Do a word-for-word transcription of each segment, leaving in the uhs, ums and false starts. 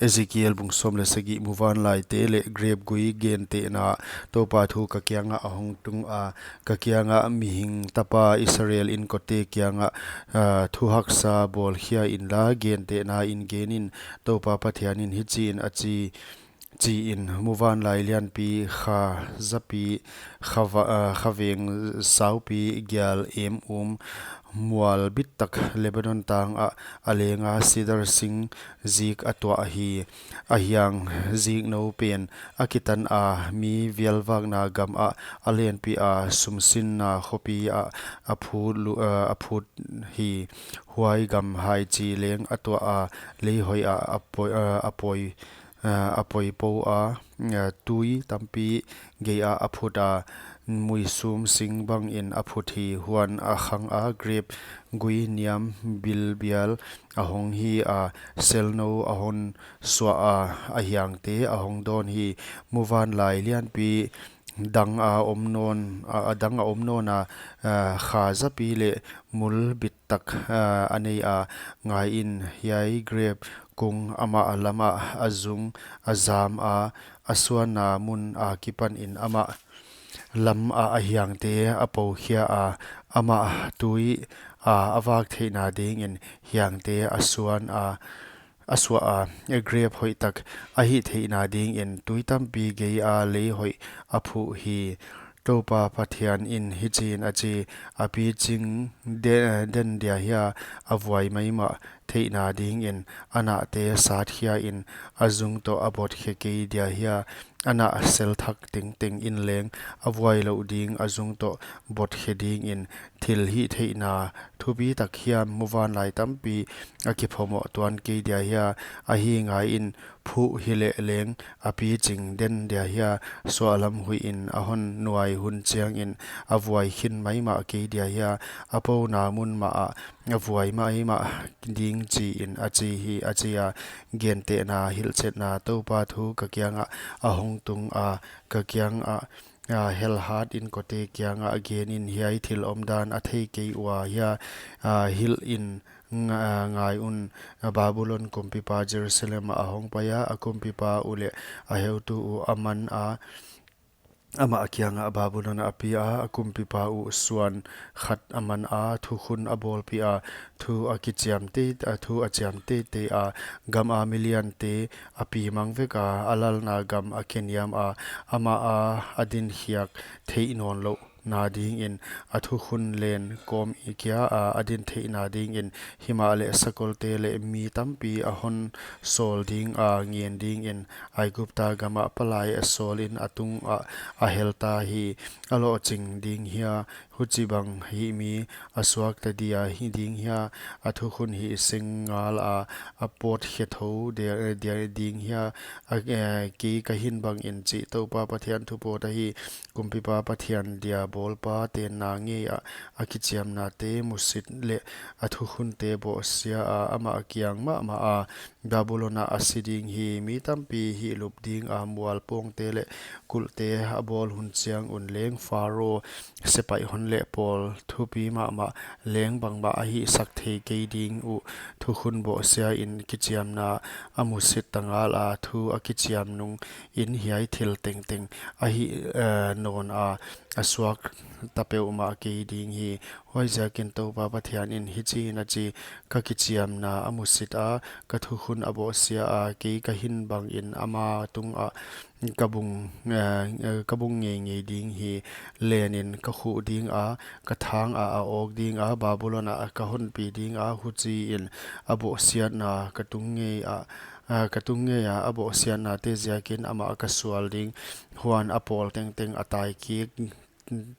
Ezekiel bung sawm leh sagih. Muvanlaite leh grep gui gentehna Toupa thu ka kiangah a hong tung a, ka kiangah, mihing tapa, Israel inkote kiangah, ah, thu haksa bawl khia inla, gentehna in gen in, Toupa Pathian in hichiin a chi, chi in, muvanlai lianpi kha zapi, kha va-, ah, kha veng saupi, gial em um, mual bit tak Lebanon tang ah a leng a, sidar sing zik a tuah hi. A hiang ziknou pen a kitan a, mi vialvakna gam ah a lenpi a, sumsinna khopi ah a phut lu-, ah, a phut hi. Huai gam hai chi leng a tuah a, lei hoih ah a poi, ah, a poi, ah, a poipou a, ah, tui tampi gei ah a phut a, muisum sing bangin a phut hi. Huan a khang a, grep gui niam bilbial a hong hi a, selnou a hon suah a, a hiangte a hong dawn hi. Muvanlai lianpi dang a om nawn, a, a dang a om nawn a, ah, kha zapi leh mul bit tak, ah, a nei a, ngai in, hiai grep kung amah lam ah a zung a zam a, a suanna mun akipan in amah lam ah a hiangte a pou khia a, amah tui a, a vak theihna dingin hiangte a suan a, a suah a, grep hoih tak a hih theihna dingin tui tampi gei a, lei hoih a phuh hi. Toupa Pathian in hichiin a chi, a piching de-, den dia hia, a vuai maimah theihna dingin a nahte sat khia in, a zung toh a bot khe kei dia hia, a nah sel thak tengteng in leng a vuai louh ding, a zung toh bot khe dingin thil hih theihna thupi tak hiam, muvanlai tampi a kiphawmoh tuan kei dia hia, ahi ngai in, phuh hileh leng a piching den dia hia, suahlam huih in a hon nuai hun chiangin a vuai khin maimah kei dia hia, a pouna mun mah ah a vuai maimah ding chi in a chi hi, a chi a. Gentehna hilhchetna Toupa thu ka kiangah a hong tung a, ka kiangah, ah, helhat inkote kiangah gen in, hiai thil omdan a thei kei ua hia, ah, hilh in nga-, ah, ngai un, ah, Babulon kumpipa Jerusalem ah a hong pai a, a kumpipa uh leh a heutu uh a man a, amah kiangah Babulon ah a pi a, a kumpipa uh suan khat a man a, thukhun a bawlpih a, thu a kichiam te, a thu a chiam teitei a, gam a miliante a pi mang vek a, a lalna gam a khe niam a, amah a, a dinkhiak theih nawn louhna dingin, a thukhun len kawm i kia a, a din theihna dingin, himahleh sakolte leh mi tampi a hon sawl ding a, ngen dingin, Aigupta gam ah palai a sawl in a tung ah a hel ta hi. A lohching ding hia, huchibang hih mi a suakta dia hi ding hia, a thukhun hih seng ngal a, a pawt khe thou dia, dia ding hia, a, eh, kei ka hin bangin chih Toupa Pathian thu pawt ahi. Kumpipa Pathian dia bawlpa tenna ngei ah a kichiamnate musit leh a thukhunte bawhsia a, amah kiang mahmah a, Babulon ah a si ding hi. Mi tampi hihlup ding a, mual pawngte leh kulhte a bawl hun chiang un leng, Pharo sepaih hon leh pawl thupi mahmah leng bangmah a hihsak thei kei ding uh. Thukhun bawhsia in kichiamna a musit ta ngal a, thu a kichiam nung in hiai thil tengteng a hih, eh, nawn a, a suakta peuhmah kei ding hi. Huaiziakin Toupa Pathian in hichiin a chi, ka kichiamna a musit a, ka thukhun a bawhsia a, kei ka hin bangin ama tungah ka bung, eh, eh, ka bung ngeingei ding hi. Len in ka khuh ding a, ka thang ah a awk ding a, Babulon ah ka honpi ding a, huchiin a bawhsiatna ka tung ngei a, ah, ka tung ngei a, a bawhsiatnate ziakin amah ka sual ding. Huan a pawl tengteng, a taikik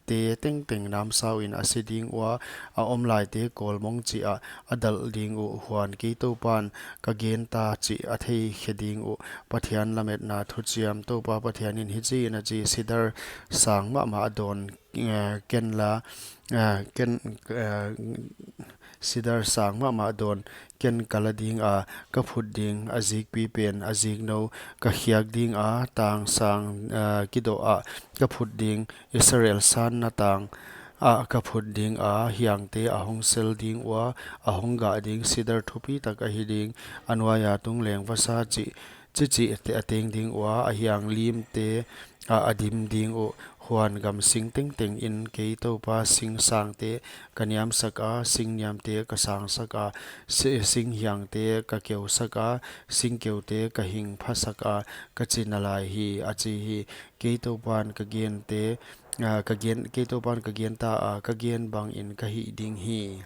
te tengteng namsau in a si ding ua, a omlaite kawlmong chih ah a dalh ding uh. Huan kei Toupan ka gen ta chih a theikhe ding uh. Pathian lametna thuchiam. Toupa Pathian in hichiin a chi, sidar sang mahmah dawn, eh, ken la, eh, ken, eh, sidar sang mahmah dawn ken ka la ding a, ka phut ding, a zikpi pen a ziknou ka khiak ding a, tang sang, eh, kidoh ah ka phut ding, Israel sanna tang, ah ka phut ding a, hiangte a hong sel ding ua, a hong gah ding sidar thupi tak ahi ding. A nuaia tungleng vasa chi, chichihte a teng ding ua, a hiang limte ah a dim ding uh. Huan gam sing tengteng in kei Toupa sing sangte ka niamsak a, sing niamte ka sangsak a, si-, sing hiangte ka keusak a, sing keute ka hing phasak a, ka chi nalai hi, a chi hi. Kei Toupan ka gente, ah, ka gen, kei Toupan ka genta a, ka gen bangin ka hih ding hi.